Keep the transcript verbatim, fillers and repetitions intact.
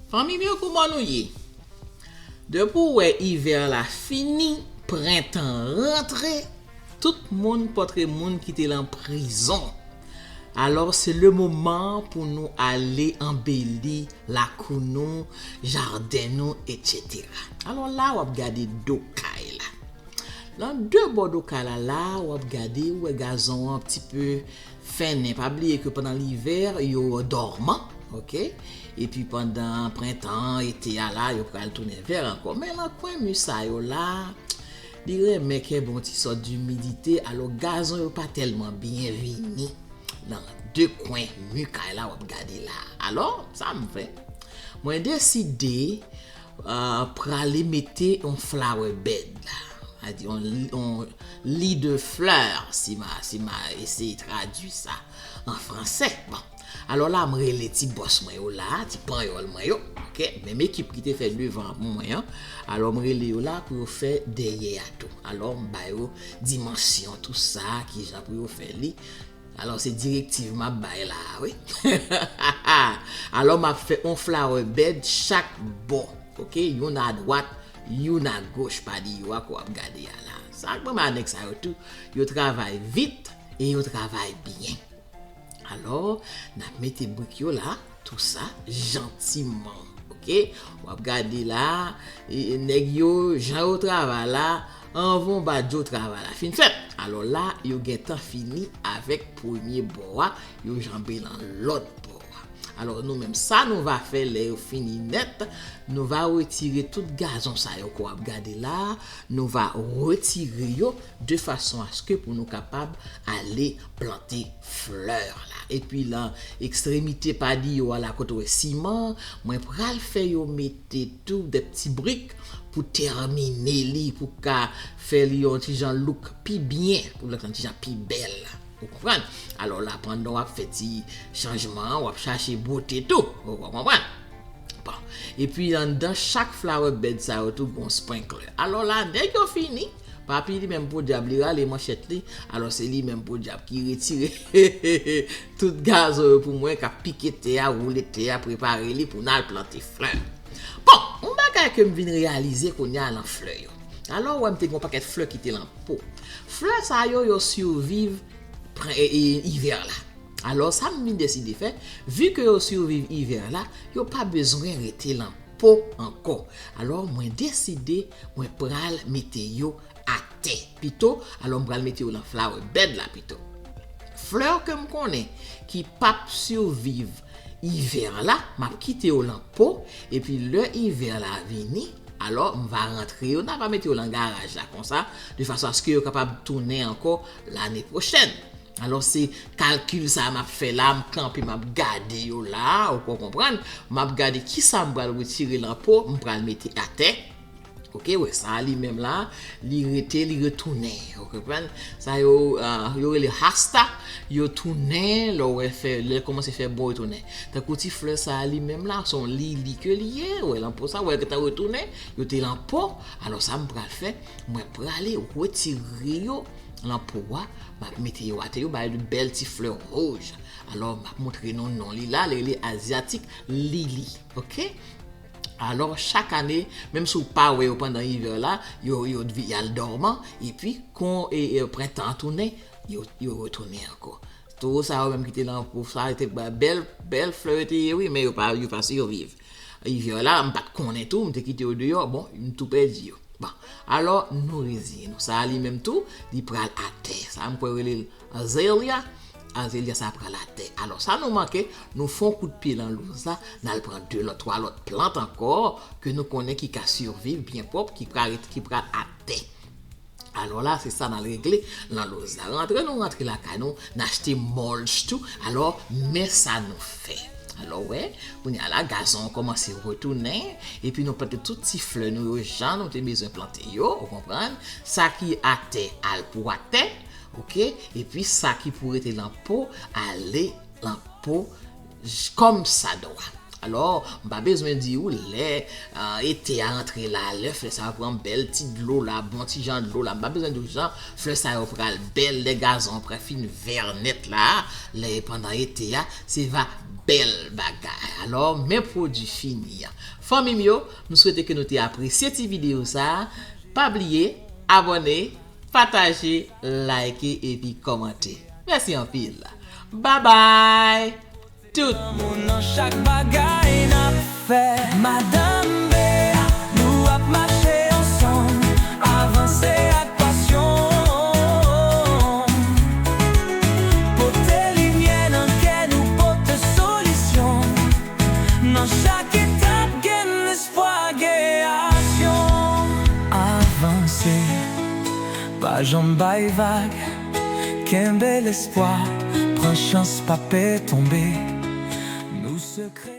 Fanmi m yo, kouman nou ye? Depi w wè ivè la fini, prentan rantre, tout moun potre moun kite l an prizon. Alò, se le moman pou nou ale anbeli lakou nou, jaden nou, etsetera. Alò, la, w ap gade do kay la. Nan de bò do kay la, la, w ap gade, w wè gazon an ti pe fennen. Pa bliye ke pandan livè, yo dòman, oke? Epi pandan prentan, ete a la, yo pral tounen vè ankò. Men nan kwen mi sa yo la, li renmen kenbe yon ti sòt dimidite, alò gazon yo pa tèlman byen vini nan de kwen mi kay la w ap gade la. Alò, sa m fè? Mwen deside, euh, prale mete yon flower bed la. Sa di yon, yon lit de fleurs, si ma, si ma eseye tradui sa an fransè. Bon. Alò la, m rele ti bòs mwen yo la, ti panyòl mwen yo, oke? Menm ekip ki te fè devan an pou mwen an. Alò, m rele yo la pou yo fè dèyè a tou. Alò, m ba yo dimansyon tou sa, kijan pou yo fè li. Alò, se direktiv m ap bay la, wi. Alò, m ap fè yon flower bed chak bò, oke? Youn adwat, youn agoch, pa di yo a ko ap gade a la. Sa k ban m anèk sa yo tou, yo travay vit e yo travay byen. Alò, n ap mete brik yo la, tou sa, jantiman, oke? W ap gade la, e, nèg yo, jan yo travay la, anvan w bat yo travay la fin fèt. Alò la, yo gentan fini avèk premye bò a, yo janbe nan lòt bò a. Alò, nou menm, sa nou va fè lè yo fini nèt, nou va retire tout gazon sa yo ke w ap gade la, nou va retire yo de fason aske pou nou kapab ale plante flè la. Epi lan ekstremite padi yo a la kote w wè siman, mwen pral fè yo mete tou de ti brik pou tèmine li, pou ka fè li yon ti jan look pi byen, pou l yon ti jan pi bèl. Ou konprann? Alò la, pandan w ap fè ti chanjman an, w ap chache bote tou. Ou konprann? Bon. Epi anndan chak flower bed sa yo tou gon sprinkler. Alò la, nèg yo fini. Papi li menm podyab, li rale manchèt li. Alò se li menm podyab ki retire tout gazon yo pou mwen, k ap pike tè a, woule tè a, prepare li pou n al plante flè. Bon, yon bagay ke m vin reyalize kounye a lan flè yo. Alò, w wè m te gen yon pakèt flè ki te lan po. Flè sa yo, yo siviv pran, e, e, ivè la. Alò, sa m vin deside fè, vi ke yo siviv ivè la, yo pa bezwen rete lan po ankò. Alò, mwen deside, mwen pral mete yo atè pito. Alò, m pral mete yo lan flower bed la pito. Flè ke m konnen ki p ap siviv ivè la, m ap kite yo lan po, epi lè ivè la vini, alò, m va rantre yo, n a va mete yo lan garaj la konsa, de fason aske yo kapab tounen ankò lane pwochèn. Alò, se kalkil sa a m ap fè la, m kanpe, m ap gade yo la, ou ko konprann, m ap gade kisa m pral retire lan po, m pral mete atè. Oke, wè, sa a li menm la, li rete, li retounen. Ou konprann? Sa yo, ah, yo rele hosta, yo tounen, lè w wè fè, lè l kòmanse fè bon, yo tounen. Tankou ti flè sa a li menm la, se yon lili ke li ye, wè, lan po sa, wè, l gentan retounen, yo te lan po. Alò, sa m pral fè, mwen prale retire yo lan po a, m ap mete yo atè, yo bay de bèl ti flè wouj. Alò, m ap montre nou non li la, li rele Asiatic Lily, oke? Alò, chak ane, menm si w pa wè yo pandan ivè la, yo, yo, y al dòman, epi kon, e, e, prentan an tounen, yo, yo retounen ankò. Towo sa yo menm ki te lan po sa, yo te ba bèl, bèl flè yo te ye, wi, men yo pa, yo pa siviv ivè la, m pa t konnen tou, m te kite yo deyò, bon, m tou pèdi yo. Bon, alò, nou reziye nou. Sa a li menm tou, li pral atè. Sa a m kwè yo rele l azalea. Azalea sa a pral atè. Alò, sa nou manke, nou fè yon kout pye lan louz la, n al pran de lòt, twa lòt plant ankò, ke nou konnen ki ka siviv byen pwòp, ki pral, ki pral atè. Alò la, se sa n al regle lan louz la. Rantre nou rantre lakay nou, n achte mulch tou. Alò, men sa nou fè. Alò, wè, kounye a la, gazon an kòmanse retounen, epi nou plante tout ti flè nou yo jan nou te bezwen plante yo, ou konprann? Sa ki atè, al pou atè, oke? Epi sa ki pou rete lan po, ale lan po, j-, kòm sa dwa. Alò, m pa bezwen di w lè ah, ete a antre la, lè flè sa yo pran bèl ti dlo la, bon ti jan dlo la, m pa bezwen di w jan flè sa yo pral bèl, lè gazon an pral fin vè nèt la, lè pandan ete a, se va bèl bagay. Alò, men pwodui fini an. Fanmi m yo, m swete ke nou te apresye ti videyo sa a. Pa bliye, abòne, pataje, like epi kòmante. Mèsi anpil. Babay! Tout moun nan chak bagay n ap fè. Madanm Bea, nou ap mache ansanm, avanse ak pasyon. Pote limyè nan kè nou, pote solisyon. Nan chak etap, gen lespwa, gen aksyon. Avanse, pa janm bay vag. Kenbe lespwa, pran chans, pa pè tonbe. Nou se kre-